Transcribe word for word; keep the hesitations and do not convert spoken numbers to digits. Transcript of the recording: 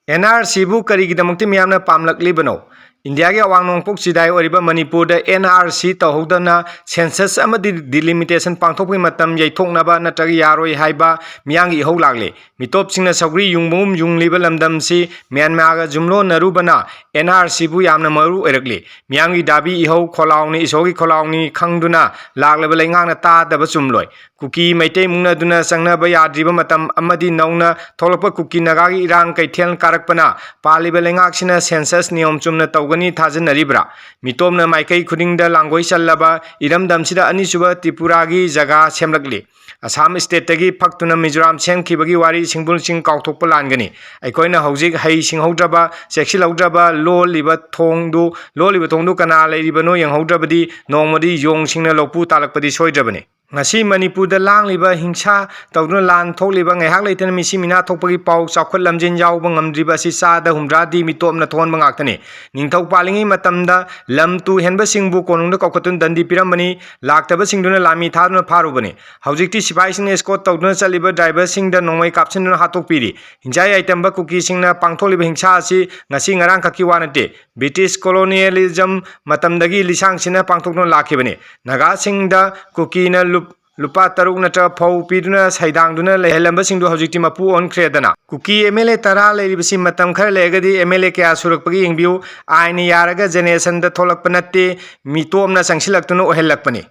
And R ꯁꯤꯕꯨ ꯀꯔꯤꯒꯤꯗꯃꯛꯇ ꯃꯤꯌꯥꯝꯅ ꯄꯥꯝꯂꯛꯂꯤꯕꯅꯣ? ꯏꯟꯗꯤꯌꯥꯒꯤ ꯑꯋꯥꯡ ꯅꯣꯡꯄꯣꯛ ꯆꯤꯗꯥꯏ ꯑꯣꯏꯔꯤꯕ ꯃꯅꯤꯄꯨꯔꯗ ꯑꯦꯟ ꯑꯥꯔ ꯁꯤ ꯇꯧꯍꯧꯗꯅ ꯁꯦꯟꯁꯁ ꯑꯃꯗꯤ ꯗꯤꯂꯤꯃꯤꯇꯦꯁꯟ ꯄꯥꯡꯊꯣꯛꯄꯒꯤ ꯃꯇꯝ ꯌꯩꯊꯣꯛꯅꯕ ꯅꯠꯇ꯭ꯔꯒ ꯌꯥꯔꯣꯏ ꯍꯥꯏꯕ ꯃꯤꯌꯥꯝꯒꯤ ꯏꯍꯧ ꯂꯥꯛꯂꯤ꯫ ꯃꯤꯇꯣꯞꯁꯤꯡꯅ ꯁꯧꯒ꯭ꯔꯤ ꯌꯨꯡꯕꯒꯨꯝ ꯌꯨꯡꯂꯤꯕ ꯂꯝꯗꯝꯁꯤ ꯃ꯭ꯌꯥꯟꯃꯥꯔꯒ ꯖꯨꯝꯂꯣꯟꯅꯔꯨꯕꯅ ꯑꯦꯟ ꯑꯥꯔ ꯁꯤꯕꯨ ꯌꯥꯝꯅ ꯃꯔꯨ ꯑꯣꯏꯔꯛꯂꯤ꯫ ꯃꯤꯌꯥꯝꯒꯤ ꯗꯥꯕꯤ ꯏꯍꯧ ꯈꯣꯜꯂꯥꯎꯅꯤ, ꯏꯁꯣꯔꯒꯤ ꯈꯣꯜꯂꯥꯎꯅꯤ ꯈꯪꯗꯨꯅ ꯂꯥꯛꯂꯕ ꯂꯩꯉꯥꯛꯅ ꯇꯥꯗꯕ ꯆꯨꯝꯂꯣꯏ꯫ ꯀꯨꯀꯤ ꯃꯩꯇꯩ ꯃꯨꯛꯅꯗꯨꯅ ꯆꯪꯅꯕ ꯌꯥꯗ꯭ꯔꯤꯕ ꯃꯇꯝ ꯑꯃꯗꯤ ꯅꯧꯅ ꯊꯣꯛꯂꯛꯄ ꯀꯨꯀꯤ ꯅꯥꯒꯥꯒꯤ ꯏꯔꯥꯡ ꯀꯩꯊꯦꯜ ꯀꯥꯔꯛꯄꯅ ꯄꯥꯜꯂꯤꯕ ꯂꯩꯉꯥꯛꯁꯤꯅ ꯁꯦꯟꯁꯁ ꯅꯤꯌꯣꯝ ꯆꯨꯝꯅ ꯇꯧꯒꯅꯤ ꯊꯥꯖꯅꯔꯤꯕ꯭ꯔꯥ? ꯃꯤꯇꯣꯞꯅ ꯃꯥꯏꯀꯩ ꯈꯨꯗꯤꯡꯗ ꯂꯥꯡꯒꯣꯏ ꯆꯜꯂꯕ ꯏꯔꯝꯗꯝꯁꯤꯗ ꯑꯅꯤꯁꯨꯕ ꯇ꯭ꯔꯤꯄꯨꯔꯥꯒꯤ ꯖꯒꯥ ꯁꯦꯝꯂꯛꯂꯤ꯫ ꯑꯁꯥꯝ ꯁ꯭ꯇꯦꯠꯇꯒꯤ ꯐꯛꯇꯨꯅ ꯃꯤꯖꯣꯔꯥꯝ ꯁꯦꯝꯈꯤꯕꯒꯤ ꯋꯥꯔꯤ ꯁꯤꯡꯕꯨꯜꯁꯤꯡ ꯀꯥꯎꯊꯣꯛꯄ ꯂꯥꯟꯒꯅꯤ꯫ ꯑꯩꯈꯣꯏꯅ ꯍꯧꯖꯤꯛ ꯍꯩ ꯁꯤꯡꯍꯧꯗ꯭ꯔꯕ, ꯆꯦꯛꯁꯤꯜꯍꯧꯗ꯭ꯔꯕ, ꯂꯣꯜꯂꯤꯕ ꯊꯣꯡꯗꯨ, ꯂꯣꯜꯂꯤꯕ ꯊꯣꯡꯗꯨ ꯀꯅꯥ ꯂꯩꯔꯤꯕꯅꯣ ꯌꯦꯡꯍꯧꯗ꯭ꯔꯕꯗꯤ ꯅꯣꯡꯃꯗꯤ ꯌꯣꯡꯁꯤꯡꯅ ꯂꯧꯄꯨ ꯇꯥꯜꯂꯛꯄꯗꯤ ꯁꯣꯏꯗ꯭ꯔꯕꯅꯤ꯫ ꯉꯁꯤ ꯃꯅꯤꯄꯨꯔꯗ ꯂꯥꯡꯂꯤꯕ ꯍꯤꯡꯁꯥ ꯇꯧꯗꯨꯅ ꯂꯥꯟ ꯊꯣꯛꯂꯤꯕ, ꯉꯥꯏꯍꯥꯛ ꯂꯩꯇꯅ ꯃꯤꯁꯤ ꯃꯤꯅꯥ ꯊꯣꯛꯄꯒꯤ ꯄꯥꯎ, ꯆꯥꯎꯈꯠ ꯂꯝꯖꯦꯟ ꯌꯥꯎꯕ ꯉꯝꯗ꯭ꯔꯤꯕ ꯑꯁꯤ ꯆꯥꯗ ꯍꯨꯝꯗ꯭ꯔꯥꯗꯤ ꯃꯤꯇꯣꯞꯅ ꯊꯣꯛꯍꯟꯕ ꯉꯥꯛꯇꯅꯤ꯫ ꯅꯤꯡꯊꯧ ꯄꯥꯜꯂꯤꯉꯩ ꯃꯇꯝꯗ ꯂꯝ ꯇꯨ ꯍꯦꯟꯕꯁꯤꯡꯕꯨ ꯀꯣꯅꯨꯡꯗ ꯀꯧꯈꯠꯇꯨꯅ ꯗꯟꯗꯤ ꯄꯤꯔꯝꯕꯅꯤ, ꯂꯥꯛꯇꯕꯁꯤꯡꯗꯨꯅ ꯂꯥꯟꯃꯤ ꯊꯥꯗꯨꯅ ꯐꯥꯔꯨꯕꯅꯤ꯫ ꯍꯧꯖꯤꯛꯇꯤ ꯁꯤꯐꯥꯏꯁꯤꯡꯅ escort ꯇꯧꯗꯨꯅ ꯆꯠꯂꯤꯕ ꯗ꯭ꯔꯥꯏꯚꯔꯁꯤꯡꯗ ꯅꯣꯡꯃꯩ ꯀꯥꯞꯁꯤꯟꯗꯨꯅ ꯍꯥꯠꯇꯣꯛꯄꯤꯔꯤ꯫ ꯍꯤꯡꯆꯥꯏ ꯌꯥꯏꯇꯝꯕ ꯀꯨꯀꯤꯁꯤꯡꯅ ꯄꯥꯡꯊꯣꯛꯂꯤꯕ ꯍꯤꯡꯁꯥ ꯑꯁꯤ ꯉꯁꯤ ꯉꯔꯥꯡꯈꯛꯀꯤ ꯋꯥ ꯅꯠꯇꯦ꯫ ꯕ꯭ꯔꯤꯇꯤꯁ colonialism ꯃꯇꯝꯗꯒꯤ ꯂꯤꯁꯥꯡꯁꯤꯟꯅ ꯄꯥꯡꯊꯣꯛꯇꯨꯅ ꯂꯥꯛꯈꯤꯕꯅꯤ꯫ ꯅꯥꯒꯥꯁꯤꯡꯗ ꯀꯨꯀꯤꯅ ꯂꯨꯞ-, ꯂꯨꯄꯥ ꯇꯔꯨꯛ ꯅꯠꯇ꯭ꯔꯒ ꯐꯧ ꯄꯤꯗꯨꯅ ꯁꯩꯗꯥꯡꯗꯨꯅ ꯂꯩꯍꯜꯂꯝꯕꯁꯤꯡꯗꯨ ꯍꯧꯖꯤꯛꯇꯤ ꯃꯄꯨ ꯑꯣꯟꯈ꯭ꯔꯦꯗꯅ꯫ ꯀꯨꯀꯤ ꯑꯦꯝ ꯑꯦꯜ ꯑꯦ ꯇꯔꯥ ꯂꯩꯔꯤꯕꯁꯤ ꯃꯇꯝ ꯈꯔ ꯂꯩꯔꯒꯗꯤ ꯑꯦꯝ ꯑꯦꯜ ꯑꯦ ꯀꯌꯥ ꯁꯨꯔꯛꯄꯒꯦ ꯌꯦꯡꯕꯤꯌꯨ꯫ ꯑꯥꯏꯟꯅ ꯌꯥꯔꯒ ꯖꯦꯅꯦꯔꯦꯁꯟꯗ ꯊꯣꯛꯂꯛꯄ ꯅꯠꯇꯦ, ꯃꯤꯇꯣꯞꯅ ꯆꯪꯁꯤꯜꯂꯛꯇꯨꯅ ꯑꯣꯏꯍꯜꯂꯛꯄꯅꯤ꯫